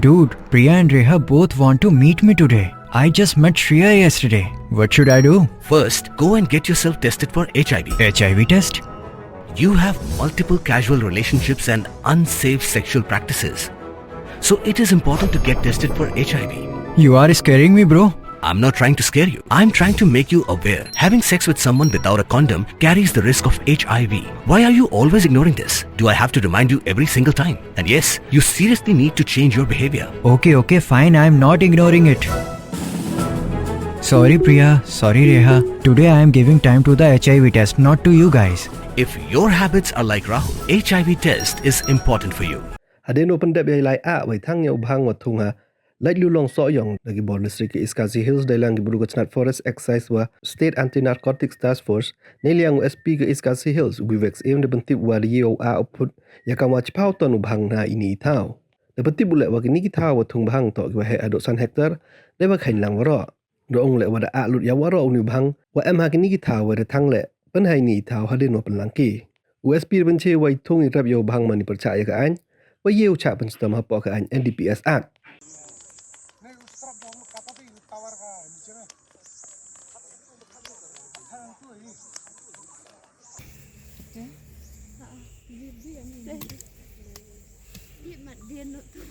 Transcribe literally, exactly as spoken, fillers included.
Dude, Priya and Reha both want to meet me today. I just met Shreya yesterday. What should I do? First, go and get yourself tested for H I V. H I V test? You have multiple casual relationships and unsafe sexual practices. So it is important to get tested for H I V. You are scaring me, bro. I'm not trying to scare you. I'm trying to make you aware. Having sex with someone without a condom carries the risk of H I V. Why are you always ignoring this? Do I have to remind you every single time? And yes, you seriously need to change your behavior. Okay, okay, fine. I'm not ignoring it. Sorry, Priya. Sorry, Reha. Today I am giving time to the H I V test, not to you guys. If your habits are like Rahul, H I V test is important for you. Hadien u pyndep ya i lai ah wei thang ya u bhang wa thung ha Laitlulong Sohiong da ki bor District ka East Khasi Hills, deilang ki bru ka chnat Forest Excise wa State Anti-Narcotics Task Force, neiliang u S P ka East Khasi Hills, u Vivek Syiem, da pyntip wa da ye u ah u phut ya kam wa chiphaw ton u bhang na ini i thaw. Da pyntip u leh wa kini ki thaw wa thung bhang toh ki wa heh haduh san hektar, dei wa kheiñ lang waroh. Da ong leh wa da ah lut ya waroh u ni u bhang wa em ha kini ki thaw wa da thang leh pynhai ini i thaw hadien wa pynlang ki. U S P da pynche wa i thung i rep ya u bhang man i pyrchah ya ka aiñ, wa ye u chah pynstom hapoh ka aiñ N D P S Act.